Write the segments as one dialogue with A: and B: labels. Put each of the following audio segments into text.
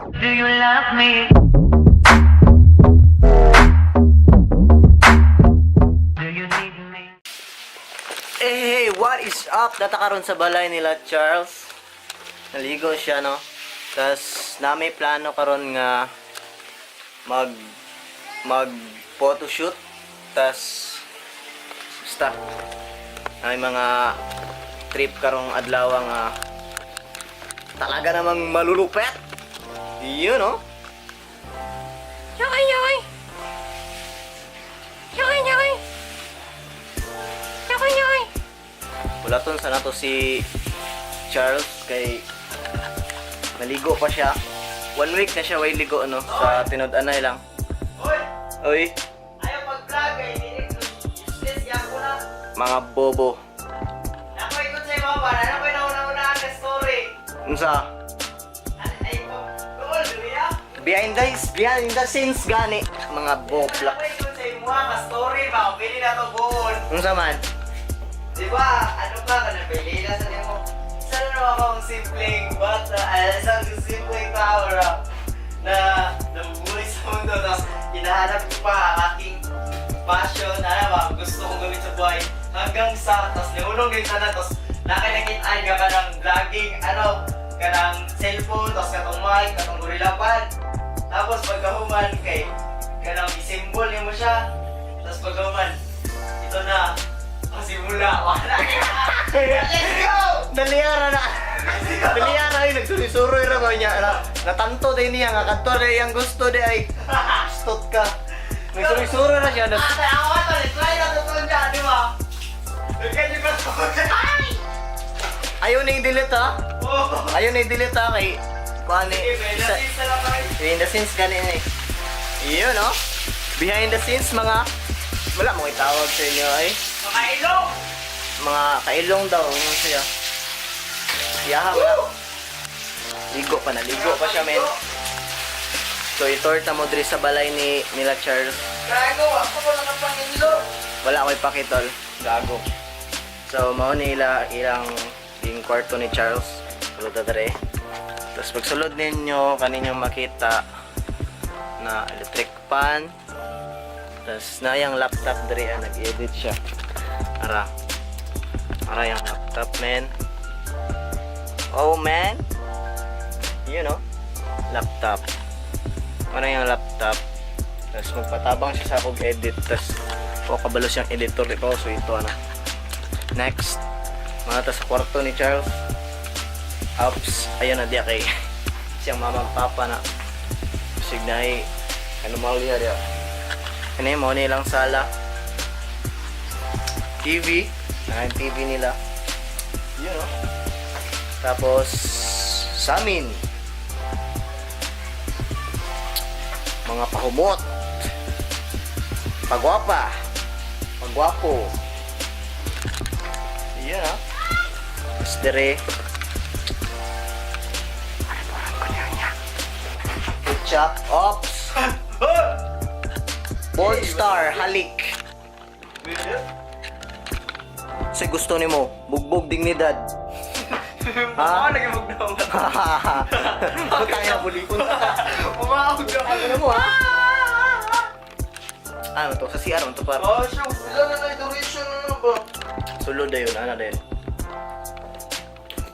A: Do you love me? Do you need me?
B: Hey, hey, what is up? Data karon sa balay nila Charles. Naligo siya, no? Tas na may plano karon nga mag mag photoshoot. Tas basta may mga trip karong adlaw nga talaga namang malulupet. Yun, no?
A: Yoy, yoy! Yoy, yoy! Yoy, yoy!
B: Ulaton sa nato si Charles kay naligo pa siya. One week na siya way ligo, no, sa tinud-anay lang.
C: Hoy!
B: Oy,
C: Ayaw mag-vlog eh. Dili useless yan ko na.
B: Mga bobo.
C: Ako ikot sa mga para. Ano ko nauna-unaan na story?
B: Unsa?
C: Ay, dool, niya?
B: Behind the scenes gani mga bobla.
C: Ako ikot sa imo ka story ba? Pili na to buon.
B: Unsa man?
C: Di ba? Ano ba? Kanang pili na sa nimo. Isa na naman akong simpleng bata. Ay, isang simpleng tao ra na nabubuhay sa mundo. Tapos, hinahanap ko pa ang aking passion. Ano ba? Gusto kong gawin sa buhay. Hanggang sa, tapos nahulog yung tanan. Tapos, nakinakit-ay nga ka ng vlogging, ano, kanang cellphone, tapos katong mic, katong gorilla pad. Tapos pagkahuman kay kanang isimbol nimo siya. Tapos pagkahuman, ito na, ang simula. Wala na. Let's go!
B: Daliara na. Daliara ay nagsuroy-suroy ra ba niya. Na, natanto day niya nga kadto day ang gusto day ay stot ka. Nagsuroy-suroy na siya.
C: Ate, ako ka to, try na to to niya, di ba? Ganyan ba to?
B: Ayaw na i-delete ha.
C: Oh!
B: Ayaw na i-delete ha kay kuan ni
C: Okay, may
B: isa,
C: natin sa lakay.
B: behind the scenes gani ni. Yun, no? Behind the scenes, mga wala mo itawag sa inyo ay
C: Makailong!
B: Mga kailong daw ano siya. Yaha wala. Ligo pa na, ligo pa siya, men. So itorta mo diri sa balay ni nila Charles.
C: Gago, ako wala kang pangilo.
B: Wala ko'y pakitol. Gago. So mao nila ilang yung kwarto ni Charles. Sulod na dere. Tapos pagsulod ninyo, kaninyong makita na electric fan. Tapos na yung laptop dere, ah, nag-edit siya. Ara. Ara yung laptop, man. Oh, man. You know, laptop. Ano yung laptop? Tapos magpatabang siya sa akong edit. Tapos o kabalo siyang editor ito. So ito ano. Next. Mga ta sa kwarto ni Charles. Oops. Ayun na diya kay siyang mama and papa na. Signay anomalya diya. Ano yung mga nilang sala. TV. Na yung TV nila. Yun, oh. Tapos sa amin. Mga pahumot. Pagwapa. Pagwapo. Yun, ah. Tapos dire. Parang ko niya niya. Ketchup. Ops. Bold Star, halik. Sa gusto nimo, bugbog dignidad.
C: Ha? Ako naging magdama.
B: Putang ina, bulikon ka.
C: Umawag ka.
B: Ano mo, ha? Ano to? Sa CR, ano to par?
C: Oh, siya. Ilan na na duration na na ba?
B: Sulod na yun, ano din.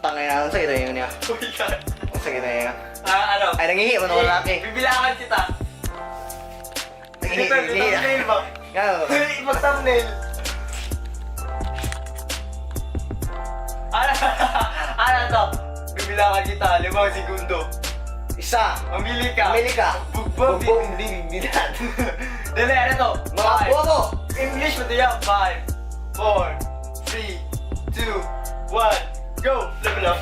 B: Tangay na, sa kita yun niya.
C: Uy, God.
B: Sa kita yun niya.
C: Ah, ano?
B: Ay, nangihi mo ng lalaki.
C: Bibilangan kita.
B: Nangihi,
C: Ito,
B: nangihi.
C: thumbnail ba?
B: Nga,
C: Mag-thumbnail. Ano? Ano to? Bibilangan kita, 5 segundo.
B: Isa.
C: Mamili ka.
B: Mamili ka.
C: Bugbog.
B: Bugbog dignidad.
C: Dali, ano to?
B: Mga
C: Five.
B: bobo!
C: English mo to yan. 5, 4, 3, 2, 1, go! Level up.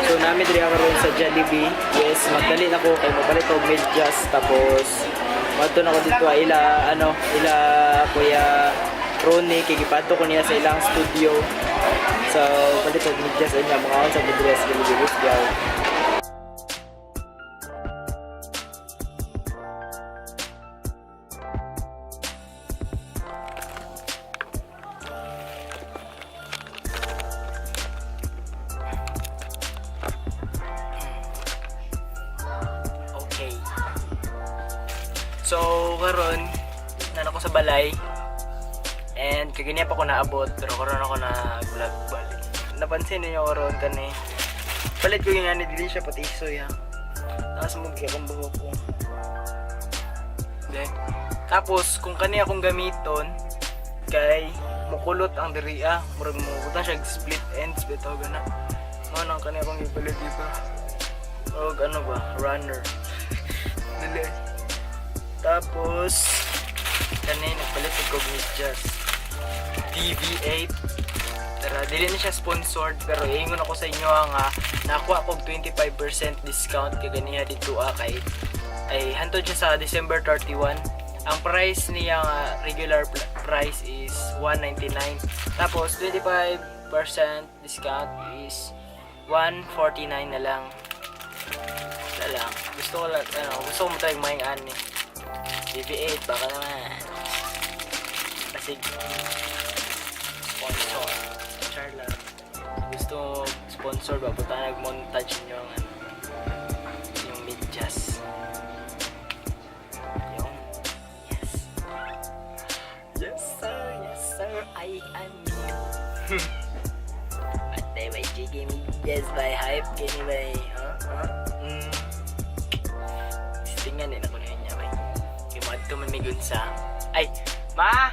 D: So nami diri ako karon sa Jollibee. Yes, magdali na ko kay mopalit og medyas tapos madto na ko dito ah, ila ano, ila Kuya Ronnie kay gipadto ko niya sa ilang studio. So palit og medyas niya mga sa diri sa Jollibee. Let's go. karon naa ko sa balay. And kaganiya pa ko naabot pero karon ako na vlog balik. Napansin ninyo karon kani. Palit ko yung ani, dili siya patisoy ha. Nakasmooth kay akong buhok ko. Then, tapos kung kani akong gamiton kay mukulot ang diriya, murag mo siya split ends bitaw gana. Mao nang kani akong gipalit dito. Og ano ba, runner. Dili. Tapos kani nagpalit og medyas. DV8. Tara, dili na siya sponsored pero ingon ako sa inyo nga nakuha ko og 25% discount kay ganiha dito kay ay hantod siya sa December 31. Ang price niya nga regular price is 199. Tapos 25% discount is 149 na lang. Wala lang. Gusto ko lang, ano, gusto ko mo tayong maing ani. DV8, baka naman. Kasi sponsor. Char lang. Gusto mo sponsor ba? Buta nag-montage niyo ang ano, yung medyas. Yung, yes. Yes sir, yes sir, I am you. Ate, may chicken medyas by hype, kini by, huh? Huh? Tingnan din ako na yun niya, bay. Kay mo adto man may gunsa. Ay, ma!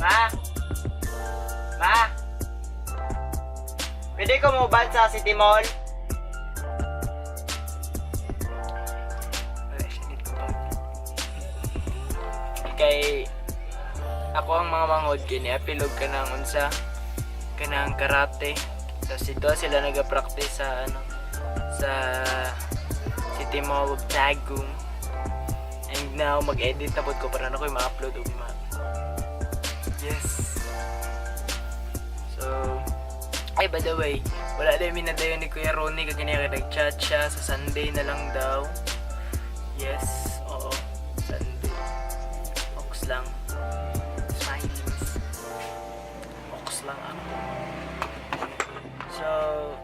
D: Ma! Ma! Pwede ko mo sa City Mall? Wala siya dito. Kay ako ang mga manghod kini apilog ka ng unsa kanang karate. Tapos ito sila naga-practice sa ano sa City Mall of Tagum. And now mag-edit na pod ko para na ko ma-upload ugma. Yes. So, ay, by the way, wala din minadayon ni Kuya Ronnie kagani kay nag-chat siya sa Sunday na lang daw. Yes, oo, Sunday. Ox lang. Smileys. Ox lang ako. So,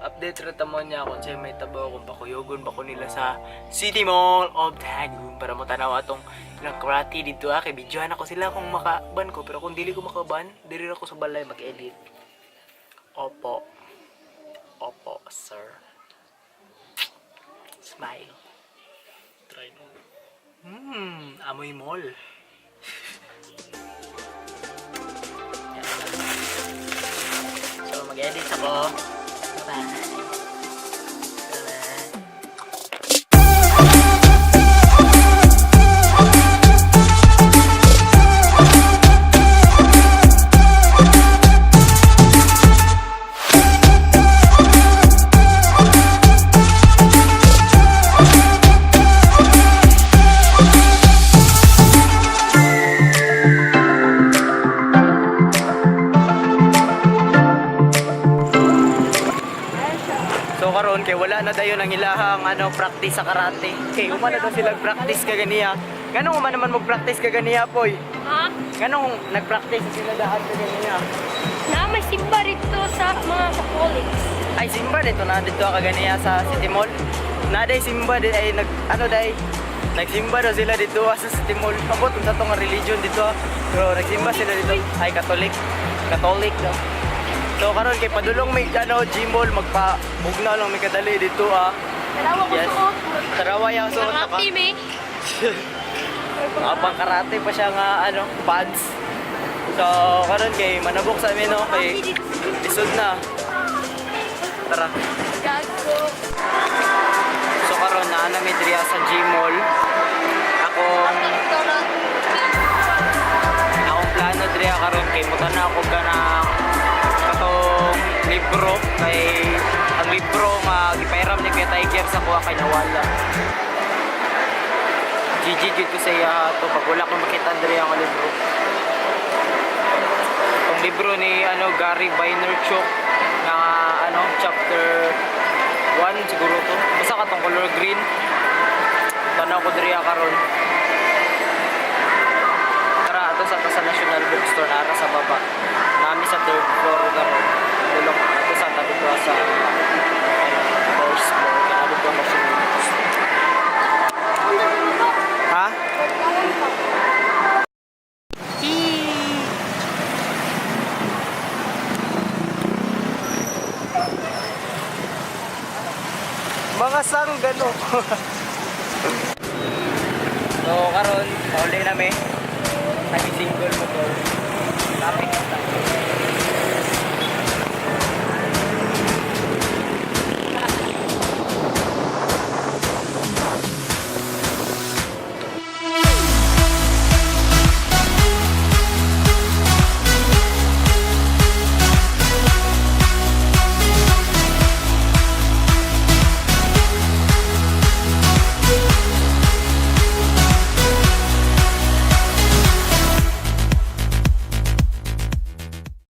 D: update ra mo niya kung sa'yo may tabo kung pakuyogon ba ko nila sa City Mall of Tagum para mo tanaw atong ilang karate dito ah kay videohan ako sila kung makaban ko, pero kung dili ko makaban diri ra ko sa balay mag-edit. Opo. Opo, sir. Smile. Try mo. Amoy mall. Yan lang. So, mag-edit ako. Bye-bye. Bye-bye. So karon kay wala na dayon ang ilahang ano practice sa karate. Kay uma na daw sila practice kaganiya. Nganong uma naman mo practice kaganiya, poy?
E: Ha?
D: Nganong nag-practice sila daan kaganiya?
E: Na may simba rito sa mga Catholics.
D: Ay, simba dito na dito kaganiya sa City Mall. Na day simba di ay nag ano day nagsimba daw sila dito sa City Mall. Abot unsa tong religion dito ah. Pero nagsimba sila dito. Ay, Catholic. Catholic daw. So karon kay padulong may ano G-Mall, magpa bugnaw lang may kadali dito ah.
E: Dalawa ko
D: Yes.
E: suot.
D: Tarawa yung suot na ka.
E: Karate, me.
D: Mga pang karate pa siya nga ano, pads. So karon kay manabok sa amin no kay lisod na. Tara.
E: Gago.
D: So karon naa na mi diri sa G-Mall. Akong plano diri karon kay mutana ako kanang katong libro kay ang libro nga gipairam ni Kuya Tiger sa kuha kay nawala. GG jud ko sa iya to pag wala ko makita diri ang libro. Itong libro ni ano Gary Vaynerchuk na ano chapter 1 siguro to. Basta katong color green. Tanaw ko diri karon. Tara ato sa National Bookstore nara sa baba. Nami sa third floor karon. Dulok ato sa tabi ko sa ano, first floor. Kaya dito National Bookstore. Ha?
C: Mga sanggano.
D: So karon, pauli na mi. Nami single motor. Traffic.